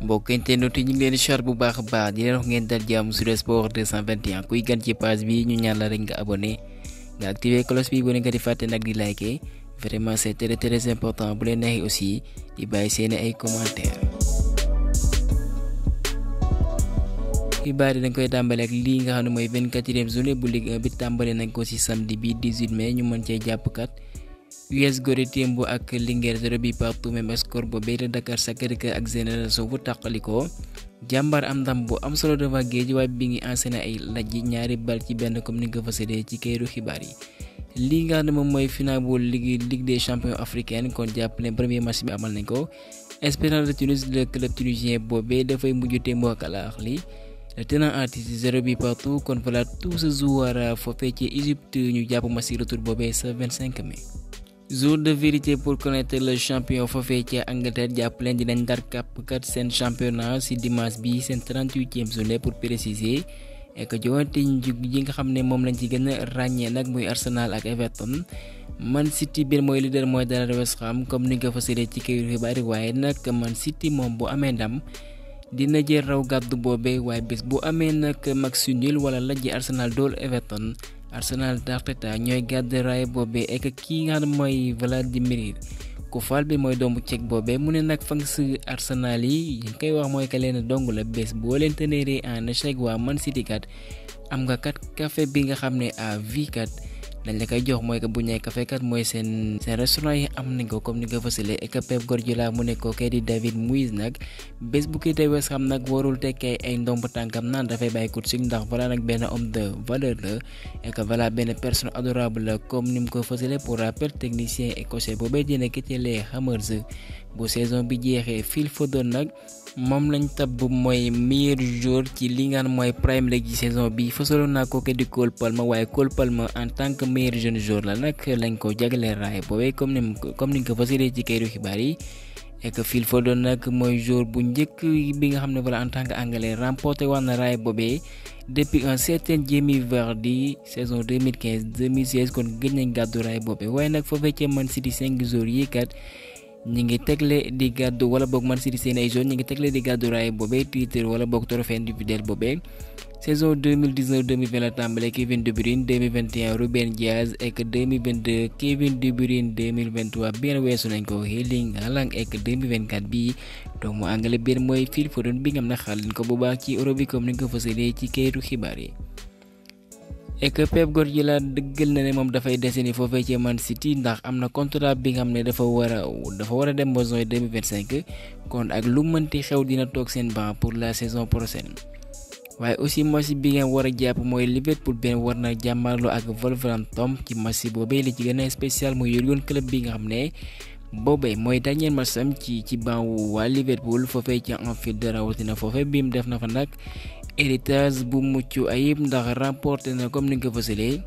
mbokk internet yi ñu ngi leen di char bu baax a baax di leen wax ngeen dal jàmm sur sport 221 kuy gan ci page bi ñu ñaan la rek nga abonné nga activer cloche bi bu leen nga di fàtte nag di liker vraiment c'est très important bu leen neexee aussi di bàyyi seeni ay commentaires. xibaar yi dañ koy tàmbale ak lii nga xam ne mooy 24e journée bu Ligue 1 bi tàmbale nañ ko ci samedi bi 18 mai ñu mën cee jàpp kat US Gorée Tembo ak Linguère 0 bi partout même score boobee la Dakar Sacré-Cœur ak Génération bu tàqalikoo jàmbaar am ndam bu am solo devant Guédiawaye bi ngi enchaîné ay lajj ñaari bal ci benn comme ni nga ko fasalee ci kayitu xibaar yi. lii nga xam ne moom mooy final bu Ligue des champions africaine kon jàpp leen premier match bi amal nañ ko Espérance de Tunis le club tunisien boobee dafay mujj Tembo ak Al Ahly le tenant en titre 0 bi partout kon voilà tout ce joueur foofee ci Égypte ñu jàpp match retour boobee ce 25 mai. jour de vérité pour connaître le champion foofee ci Angleterre jàpp leen dinañ dar kàpp kat seen championnat ci dimanche bi seen 38e journée pour préciser et que joŋante yi nga xam ne moom lañ ci gën a ràññee nag muy Arsenal ak Everton. Man City bi mooy leader mooy dalal West Ham comme ni nga fa séddee ci kayitu xibaar yi waaye nag Man City moom bu amee ndam dina jël raw gàddu boobee waaye bés bu amee nag match nul wala lajji Arsenal dool Everton. Arsenal d'Arteta ñooy gàdd raay boobee ek kii nga xam mooy Vladimir Koufal bi mooy doomu Tchèque boobee mu ne nag fans Arsenal yi ñu koy wax mooy que leen dong la bés boo leen tenere en échec waa Man City kat am nga kat café bi nga xam ne à vie kat dañ la koy jox mooy que bu ñëwee café kat mooy seen restaurant yi am nañ ko comme ni nga fësalee et que Pep Guardiola mu ne ko kay di David Moyes nag bés bu kii tey West Ham nag warul tekkee ay ndomb tànkam naan dafay bàyyi coaching ndax voilà nag benn homme de valeur la et que voilà benn personne adorable la comme ni mu ko fësalee pour rappel technicien écossais boobee dina quitté les Hammers bu saison bi jeexee Phil Foden nag moom lañ tabb mooy meilleur joueur ci li nga xam mooy Premier League ci saison bi fësaloon naa ko di Cole Palmer waaye Cole Palmer en tant que meilleur jeune joueur la nag lañ ko jagleel raay boobee comme ni nga ko fësalee ci kayitu xibaar yi et que Phil Foden nag mooy joueur bu njëkk bi nga xam ne voilà en tant que anglais remporté woon na raay boobee depuis un certain Jamie Vardy saison 2015-2016 kon gëj nañ gàddu raay boobee waaye nag foofee ca Man City 5 joueurs yi kat ñi ngi tegle di gàddu wala boog Man City seen ay zone ñi ngi tegle di gàddu raay boobee titre wala boog trophée individuel boobee saison 2019-2020 la tàmbale Kevin De Bruyne 2021 Ruben Dias ek 2022 Kevin De Bruyne 2023 bien weesu nañ ko Erling Haaland ek 2024 bi doomu anglais biir mooy Phil Foden bi nga xam ne xaar leen ko bu baax ci Euro bi comme ni nga ko fësalee ci kayitu xibaar yi. et que Pep Guardiola dëggal na ne moom dafay deseni foofee ci Man City ndax am na contrat bi nga xam ne dafa war a dem ba juin 2025 kon ak lu mënti xew dina toog seen banc pour la saison prochaine. waaye aussi match bi ngeen war a jàpp mooy Liverpool benn war na jàmmarloo ak Wolverhampton ci match boobee li ci gën a spécial mooy yoroon club bi nga xam ne boobee mooy dernier match am ci banc waa Liverpool foofee ci Anfield rawatina foofee bi mu def na fa nag. héritage bu mucc ayib ndax remporté na comme ni nga ko fësalee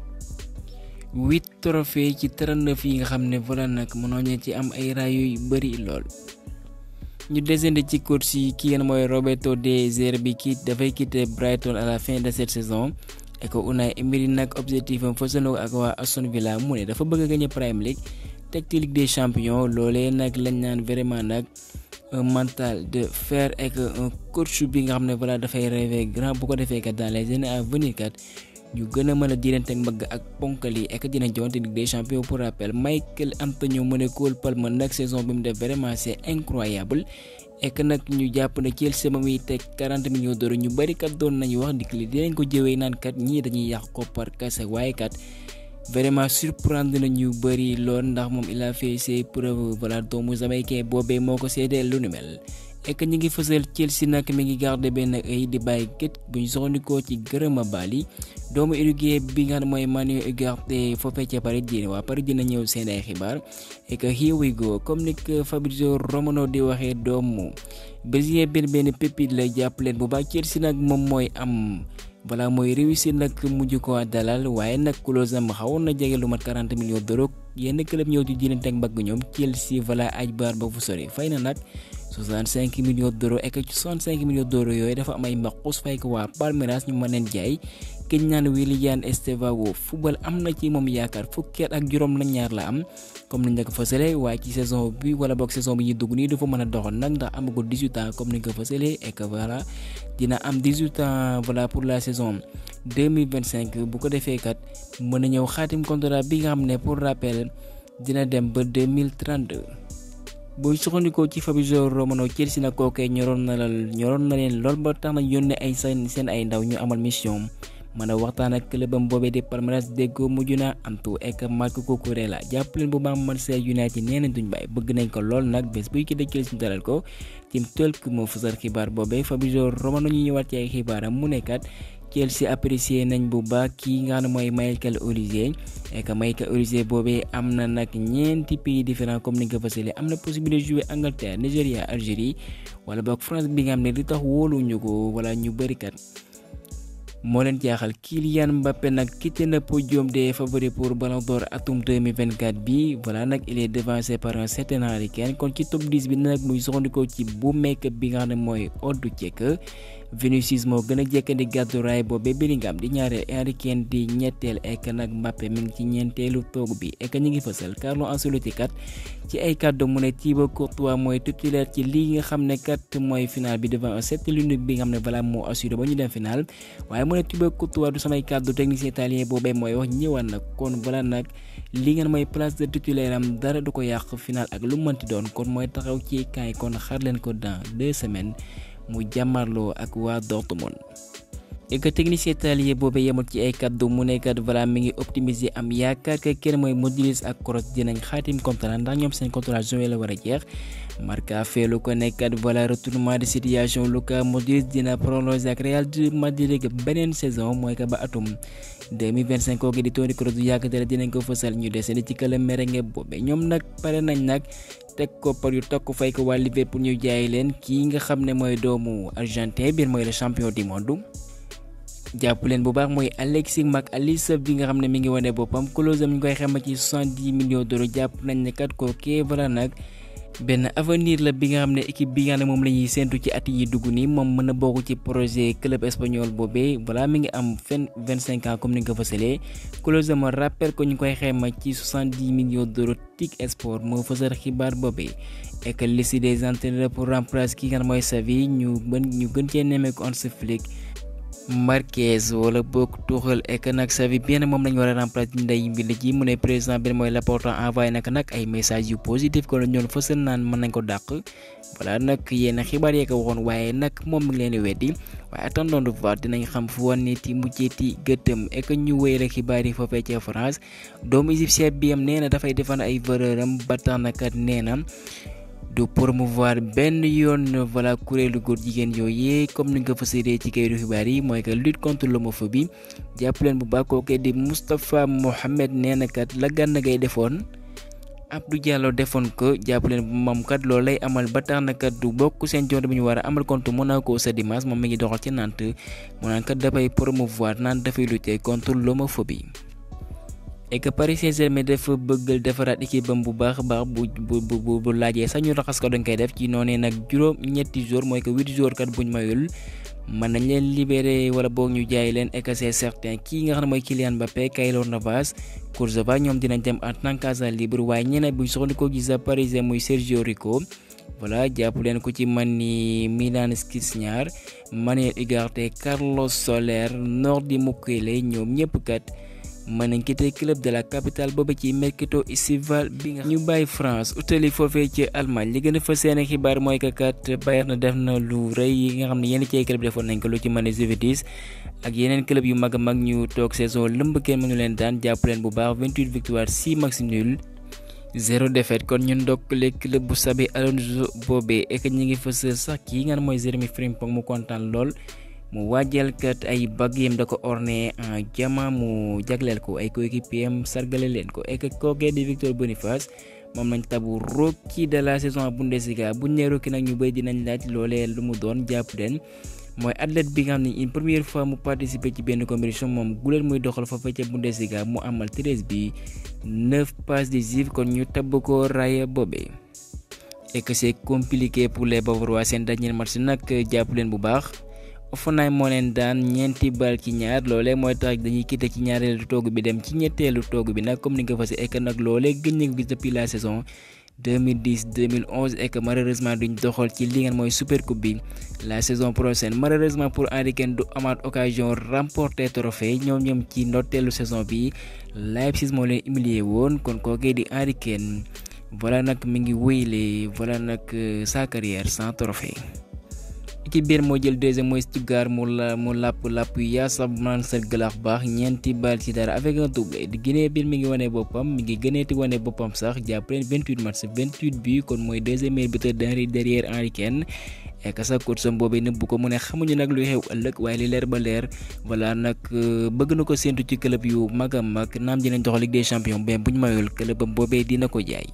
8 trophées ci 39 yi nga xam ne voilà nag mënoo ñu ci am ay raay yu bëri lool. ñu descendre ci coach yi ki ngeen mooy Roberto De Zerbi kii dafay quitter Brighton à la fin de cette saison et que Unai Emery nag objectif am fësal ak waa Aston Villa mu ne dafa bëgg a gagner Premier League teg ci Ligue des champions loolee nag lañ naan vraiment nag. Un mental de fer et que un coach bi nga xam ne voilà dafay rêver grand bu ko defee kat dans les années à venir kat ñu gën a mën a diirante ak mbagg ak ponkal yi et que dina joŋante Ligue des champions pour rappel Michael Antonio mu ne Cole Palmer nag saison bi mu def vraiment c'est incroyable et que nag ñu jàpp ne Chelsea ba muy teg 40 millions d'euros ñu bari kat doon nañu wax di dinañ ko jëwee naan kat ñii dañuy yàq koppar kase waaye kat. vraiment surprendre na ñu bëri lool ndax moom il a fait ses preuves voilà doomu Jamaïcain boobee moo ko seedeel lu ni mel et que ñu ngi fësal Chelsea nag mi ngi garder benn ay di bàyyi kët bu ñu soxandikoo ci Gréma Bali doomu Uruguay bi nga xam mooy Manuel Ugarte foofee ca Paris dina ñëw seen ay xibaar et que here we go comme ni ko Fabrizio Romano di waxee doomu brésilien benn pépite la jàpp leen bu baax Chelsea nag moom mooy am. voilà mooy réussir nag mujj ko dalal waaye nag clause am xawoon na jege lu mat 40 millions d'euros yenn club ñëw di jëlante ak mbagg ñoom Chelsea voilà aj baar ba fu sori fay na nag 65 millions d'euros et que ci 65 millions d'euros yooyu dafa am ay mbaqus fay ko waa Palmeiras ñu mën leen jaay ki ñu naan Willian Estevao football am na ci moom yaakaar fukki at ak juróom la ñaar la am comme ni ñu ko fësalee waaye ci saison bi wala boog saison bi ñu dugg nii dafa mën a doxal nag ndax amagul 18 ans comme ni ñu ko fësalee et que voilà dina am 18 ans voilà pour la saison 2025 bu ko defee kat mën na ñëw xaatim contrat bi nga xam ne pour rappel dina dem ba 2032. booy sukkandikoo ci Fabrizio Romano Chelsea na kookee ñoroon na leen lool ba tax na yónnee ay seen ay ndaw ñu amal mission mën a waxtaan ak clubam boobee di Palmeiras déggoo mujj na antu ek Marco Cucurella jàpp leen bu baax Manchester United nee nañ duñ bàyyi bëgg nañ ko lool nag bés buy ki de Chelsea dalal ko ci tëlk moo fësal xibaar boobee Fabrizio Romano ñu ñëwaat ci ay xibaaram mu nekkat Chelsea apprécié nañ bu baax kii nga xam ne mooy Michael Olise et Michael Olise boobee am na nag ñeenti pays différents comme ni nga ko fësalee am na possibilité jouer Angleterre Nigeria Algérie wala boog France bi nga xam ne li tax wóoluñu ko wala ñu bëri kat moo leen jaaxal Kylian Mbappé nag quitté na podium des favoris pour Ballon d'Or atum 2024 bi voilà nag il est devancé par un certain Harry Kane kon ci top 10 bi nag muy soxandikoo ci bu make-up bi nga xam ne mooy Oddu Cek Vinicius moo gën a jekkandi gàddu raay boobee Bellingham di ñaareel Harry Kane di ñetteel ek nag Mbappé mi ngi ci ñeenteelu toog bi ek ñu ngi fësal Carlo Ancelotti kat ci ay kàddu mu ne Thibaut Courtois mooy titulaire ci lii nga xam ne kat mooy final bi devant un certain l'unique bi nga xam ne voilà moo assuré ba ñu dem final waaye mu ne Thibaut Courtois du samay kàddu technicien italien boobee mooy wax ñëwaat nag kon voilà nag li ngeen mooy place de titulaire am dara du ko yàq final ak lu mënti doon kon mooy taxaw ci kaay kon xaar leen ko dans 2 semaines mu jàmmarloo ak waa Dortmund et que technicien italien boobee yemul ci ay kaddu mu nekkat voilà mi ngi optimiser am yaakaar que kenn mooy Modric ak Kroos dinañ xaatim contrat ndax ñoom seen contrat juin la war a jeex Marca feelu ko nekkat voilà retournement de situation Luka Modric dina prolonger ak Real Madrid beneen saison mooy que ba atum 2025 kooku di Toni Kroos du yàgg dara dinañ ko fësal ñu desandi ci këla merengue boobee ñoom nag pare nañ nag teg ko par yu tokk fay ko waa Liverpool ñu jaay leen kii nga xam ne mooy doomu argentin biir mooy le champion du monde jàpp leen bu baax mooy Alexis McAllister bi nga xam ne mi ngi wane boppam clause am ñu koy xayma ci 70 millions d'euros jàpp nañ ne kat kookee voilà nag benn avenir la bi nga xam ne équipe bi nga xam ne moom la ñuy séntu ci at yi dugg nii moom mën a bokk ci projet club espagnol boobee voilà mi ngi am 25 ans comme ni nga ko fësalee clause am rappel ko ñu koy xayma ci 70 millions d'euros TIC Sport moo fësal xibaar boobee et que liste des entraîneurs pour remplacer ki nga xam ne mooy Xavi ñu gën cee nemmeeku Hansi Flick Marquez wala boog Tuchel ek nag Xavi bien moom lañu war a remplacer ndey mbi la ji mu ne président bi mooy Laporta envoyé nag ay message yu positif ko la ñoon fësal naan mën nañ ko dàq voilà nag yéen xibaar yee ko waxoon waaye nag moom mi leen di weddi waaye attendons de voir dinañ xam fu waneti mujjeeti gëtëm ek ñu wéy rek xibaar yi foofee ca France doomu égyptien bi am nee na dafay defan ay valeur am ba tax na kat nee na du promouvoir benn yoon voilà kuréelu góor jigéen yooyu comme ni nga ko fësalee ci kayitu xibaar yi mooy que lutte contre l'homophobie jàpp leen bu baax kooku di Moustapha Mohamed nee na kat la Gana Gueye defoon Abdou Diallo defoon ko jàpp leen moom kat loolu lay amal ba tax na kat du bokk seen jonte bi ñu war a amal contre Monaco sa dimanche moom mi ngi doxal ci Nantes mu naan kat dafay promouvoir naan dafay lutter contre l'homophobie et que Paris Saint-Germain dafa bëggal defaraat équipe bam bu baax baax bu laajee sax ñu raxas ko dañ koy def ci noonee nag juróom-ñetti jours mooy que 8 jours kat buñ mayul mën nañ leen libéré wala boog ñu jaay leen et que c'est certain kii nga xam ne mooy Kylian Mbappé Keylor Navas Kurzawa ñoom dinañ dem en tant qu'agent libre waaye ñeneen buñ soxandikoo gis sa parisien muy Sergio Rico voilà jàpp leen ko ci man ni Milan Skriniar Manuel Ugarte Carlos Soler Nordi Mukiele ñoom ñëpp kat mën nañ quitté club de la capitale boobu ci mercato estival bi nga ñu bàyyi France utali foofee ci Allemagne li gën a fas seen xibaar mooy que kat Bayern na def na lu rëy yi nga xam ne yenn ci ay club defoon nañ ko lu ci mën a Juventus ak yeneen club yu mag a mag ñu toog saison lëmb kenn mënu leen daan jàpp leen bu baax 28 victoires 6 matchs nuls 0 défaite kon ñun ndokkale club bu Xabi Alonso boobee ek ñi ngi fës sax kii nga xam mooy Jérémy Frimpong mu kontaan lool. mu waajal kat ay baggem da ko orné en diamant mu jagleel ko ay coéquipier am sargale leen ko et que kookee di Victor Boniface moom lañ tabu rookie de la saison Bundesliga bu ñu nee rookie nag ñu bëri dinañ laaj loolee lu mu doon jàpp leen mooy athlète bi nga xam ne une première fois mu participer ci benn compétition moom guleen muy doxal fa ca Bundesliga mu amal 13 bi 9 passes décisives kon ñu tabb ko raaya boobee et que c'est compliqué pour les Bavarois seen dernier match nag jàpp leen bu baax. Hoffenheim moo leen daan 4 bal ci 2 loolee mooy tax dañuy quitté ci ñaareelu toogu bi dem ci ñetteelu toogu bi nag comme ni nga ko fasee et que nag loolee gën nañ ko gis depuis la saison 2010-2011 et que malheureusement duñ doxal ci li ngeen mooy super coupe bi la saison prochaine malheureusement pour Harry Kane du amaat occasion remporter trophée ñoom ci ndorteelu saison bi Leipzig moo leen humilié woon kon kookee di Harry Kane voilà nag mi ngi wéyle voilà nag sa carrière sans trophée. équipe biir moo jël deuxième mooy Stuttgart mu làpp yaa sax man sa gëlaax baax 4 bal ci dara avec un doublé di Guinée biir mi ngi wane boppam mi ngi gëneeti wane boppam sax jàpp leen 28 matchs 28 buts kon mooy deuxième meilleur buteur derrière Harry Kane et que sa coach sam boobee nëbb ko mu ne xamuñu nag luy xew ëllëg waaye li leer ba leer voilà nag bëgg na ko séntu ci club yu mag a mag naam dinañ doxal Ligue des champions mais buñ mayul clubam boobee dina ko jaay.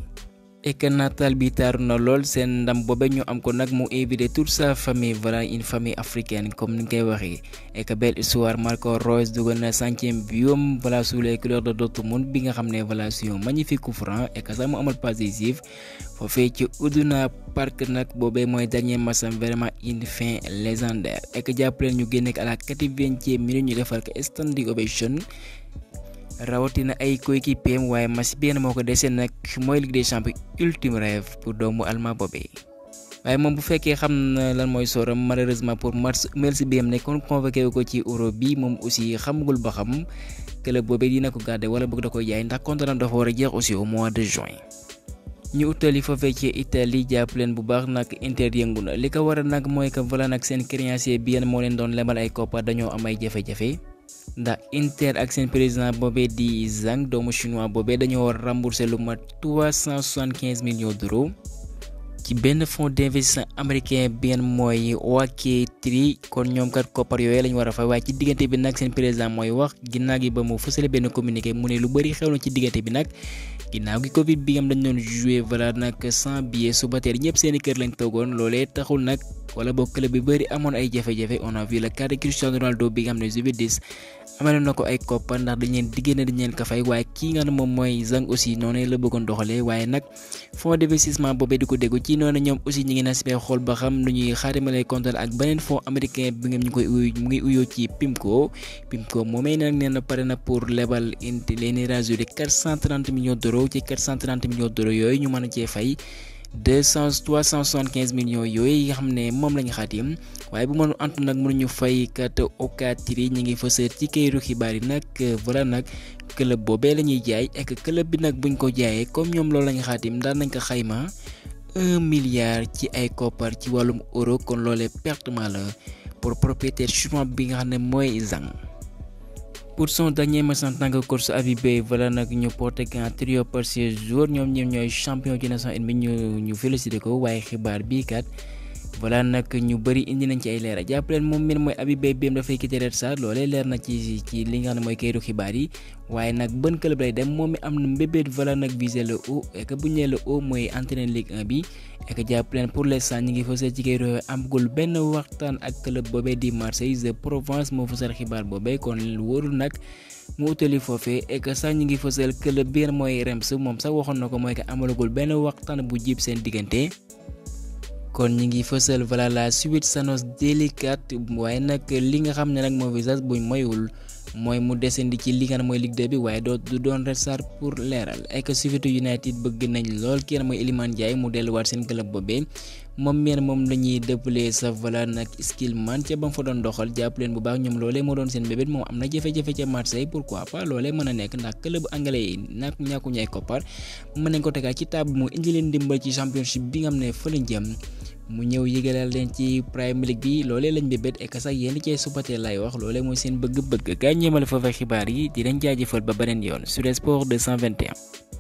et que nataal bi taaru na lool seen ndam boobe ñu am ko nag mu invité toute sa famille voilà une famille africaine comme ni nga koy waxee et que belle histoire Marco Reus dugal na 100e biom voilà sous les couleurs de Dortmund bi nga xam ne voilà sur un magnifique coup franc et que sax mu amal passe décisive foofee ci Uduna Park nag boobee mooy dernier match am vraiment une fin légendaire et que jàppaleen ñu génne à la 80e minute ñu defal ko standing ovation rawatina ay coéquipier waaye match bi moo ko desee nag mooy Ligue des champions ultime rêve pour doomu allemand boobee waaye moom bu fekkee xam na lan mooy sooram malheureusement pour match bi am ne kon convoqué ko ci Euro bi moom aussi xamagul ba xam club boobee dina ko garder wala bëgg da koy jaay ndax contrat dafa war a jeex aussi au mois de juin. ñu utali foofee ci Italie jàpp leen bu baax nag Inter yëngu na li ko waral nag mooy que voilà nag seen créancier bi moo leen doon lebal ay koppar dañoo am ay jafe-jafe. ndax Inter ak seen président boobee di Zhang doomu chinois boobee dañoo war rembourser lu mat 375 millions d'euros ci benn fonds d'investissement américain bien mooy Oaktree kon ñoom kat koppar yooyu lañ war a fay waaye ci diggante bi nag seen président mooy wax ginnaaw gi ba mu fësale benn communiqué mu ne lu bëri xew na ci diggante bi nag ginnaaw gi Covid bi am dañ doon jouer voilà nag sans billet suba teel ñëpp seeni kër lañ toogoon loolee taxul nag wala boog club bi bëri amoon ay jafe-jafe on a vu le cas de Cristiano Ronaldo bi nga xam ne Juventus amale na ko ay koppar ndax dañ leen ko fay waaye kii nga ne moom mooy Zhang aussi noonu la bëggoon doxalee waaye nag fonds d'investissement boobee di ko déggu ci noonu ñoom aussi ñi ngi nasibee xool ba xam nu ñuy xaarimalee contrat ak beneen fonds américain bi ngeen ñu koy mu ngi uyoo ci PIMCO moomee nag nee na pare na pour lebal leen rajouté 430 millions d'euros ci 430 millions d'euros yooyu ñu mën a cee fay 375 millions yooyu nga xam ne moom lañu xaatim waaye bu mënu antu nag mënuñu fay kat Oaktree ñi ngi fësal ci kayitu xibaar yi nag voilà nag club boobee la ñuy jaay ak club bi nag buñ ko jaayee comme ñoom loolu lañu xaatim daan nañ ko xayma 1 milliard ci ay koppar ci wàllum euro kon loolee pertement la pour propriétaire chinois bi nga xam ne mooy Zhang. Pour son dernier match en tant que coach Habib Beye voilà nag ñu porté un trio par 16 jours ñoom ñooy champion ci nation bi ñu félicité ko waaye xibaar bii kat voilà nag ñu bëri indi nañ ci ay leeral jàpp leen moom mi mooy Habib Beye biam dafay quitté Red Star loolee leer na ci li nga xam ne mooy kayitu xibaar yi waaye nag ban club lay dem moom mi am na mbébét voilà nag viser le haut et que bu ñu nee le haut mooy entraîner Ligue 1 bi et que jàpp leen pour l'instant ñi ngi fësal ci kayitu amagul benn waxtaan ak club boobee di Marseille de Provence moo fësal xibaar boobee kon wóorul nag mu utali foofee et que sax ñi ngi fësal club biir mooy Reims moom sax waxoon na ko mooy que amalagul benn waxtaan bu jib seen diggante. kon ñi ngi fësal voilà la suite s'annonce délicate waaye nag li nga xam ne nag moo visage buñ moyul mooy mu descendi ci li nga xam ne mooy Ligue 2 bi waaye du doon Red Star pour leeral ay que Sheffield United bëgg nañ lool kii na mooy Iliman Ndiaye mu delluwaat seen club boobee moom la ñuy dépplé sa voilà nag Skillman ca ba mu fa doon doxal jàpp leen bu baax ñoom loolee moo doon seen bébét moom am na jafe-jafe ca Marseille pourquoi pas loolee mën a nekk ndax club anglais yi nag ñàkkuñu ay koppar mën nañ ko tegaat ci table mu indi leen dimbal ci championship bi nga xam ne fa lañ jëm mu ñëw yëgalal leen ci Premier League bi loolee lañ bébét et que sax yéen cee supporter lay wax loolee mooy seen bëgg-bëgg gaa ñeemale foofa xibaar yi di leen jaajëfal ba beneen yoon sur Sport 221.